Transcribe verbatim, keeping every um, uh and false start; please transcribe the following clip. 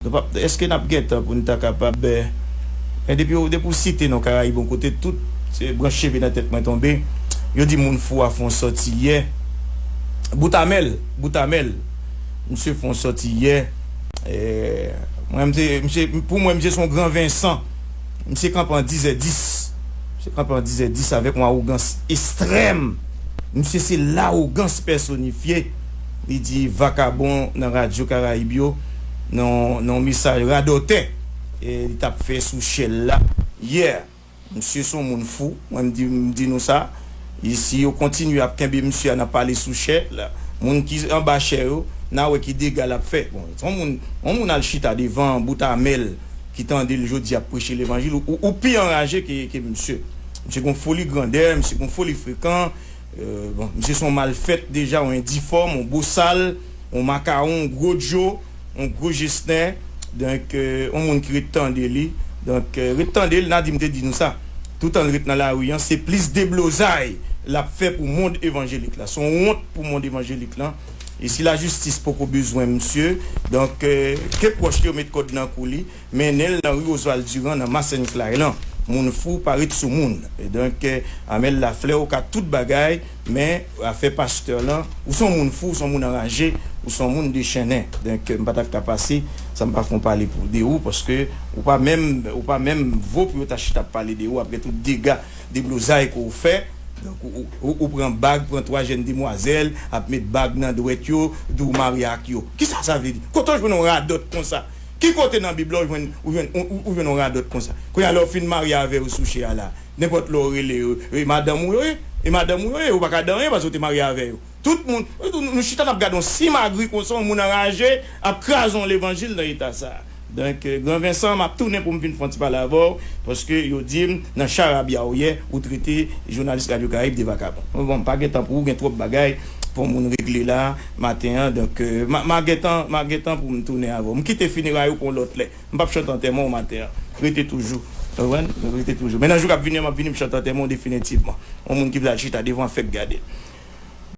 Nou p ap, èske n ap gen tan pou n ta kapab, eh, men depi, depi w site non Karayib yon kote, tout se branch cheve nan tèt mwen tonbe. Yo di moun fou a fè yon sòti yè. Boutamèl, Boutamèl, misye fè yon sòti yè. Eh, mwen, misye, misye, pou mwen, misye se yon gran Vensan. Misye kanpe an dis è dis. Misye kanpe an dis è dis avèk yon awogans estrèm. Misye se lawogans pèsonifye. Li di vakabon nan Radyo Karayib yo, nan, nan yon mesaj radòtè, eh, li t ap fè sou chè l la yè. Misye se yon moun fou, mwen m di, m di nou sa. E si yo kontinye ap kenbe misye a nan pale sou chè, la, moun ki anba chè yo, n a wè ki dega l ap fè. Bon, se yon moun, yon moun al chita devan Boutamèl ki tande l jodi ap preche levanjil, ou, ou, ou pi anraje ke, ke misye. Misye gon foli grandè, misye gon foli frekan. Euh, bon, misye se yon malfèt deja, yon endifòm, yon bosal, yon makawon, yon gwo djo, yon gwo jesnè. Donk, euh, yon moun ki ret tande li. Donk, euh, ret tande l, n a di m te di nou sa. Toutan l ret nan lari an, se plis deblozay l ap fè pou mond evanjelik la. Se yon wont pou mond evanjelik lan. E si lajistis poko bezwen misye, donk, euh, ke pwòch li yo met kòd nan kou li, mennen l nan ri Oswald Durand nan Masenn Clay lan. Moun fou pa ret sou moun. E donk, eh, Amel Lafleur, ou ka tout bagay, men afè pastè lan, ou se yon moun fou, ou se yon moun anraje, ou se yon moun dechennen. Donk, eh, m pa t ap ka pase san m pa fè yon pale pou, de ou, paske ou pa menm, ou pa menm vo pou yo ta chita ap pale de ou, apre tout dega, deblozay ke ou fè. Donk, ou, ou, ou, ou pran bag, pran twa jèn demwazèl, ap met bag nan dwèt yo, di w marye ak yo. Kisa sa vle di? Kote w jwenn yon radòt konsa? Ki kote nan Bib la ou jwenn, ou jwenn, ou, ou, ou jwenn yon radòt konsa? Kounye a, lè w fin marye avè yo sou chè a la, nenpòt lè w rele yo, e madanm ou yo ye, e madanm ou yo ye, ou pa ka di anyen paske w te marye avè yo. Tout moun, nou, nou chita n ap gade yon simagri konsa, yon moun anraje, ap kraze yon levanjil nan eta sa a. Donk, eh, Gran Vensan, m ap tounen pou m vin fè yon ti pale avè w, paske yo di m, nan charabya w yè, ou trete jounalis Radyo Karayib de vakabon. Bon, m pa gen tan pou ou, gen twòp bagay pou moun regle la, maten an. Donk, eh, m a, m a gen tan, m a gen tan pou m tounen avè w. M kite fineray ou pou yon lòt lè. M p ap chante antèman w maten an. Rete toujou. Ou konprann? Rete toujou. Men nan jou k ap vini an, m ap vini, m chante antèman w definitivman. Yon moun ki vle al chita devan fèk gade.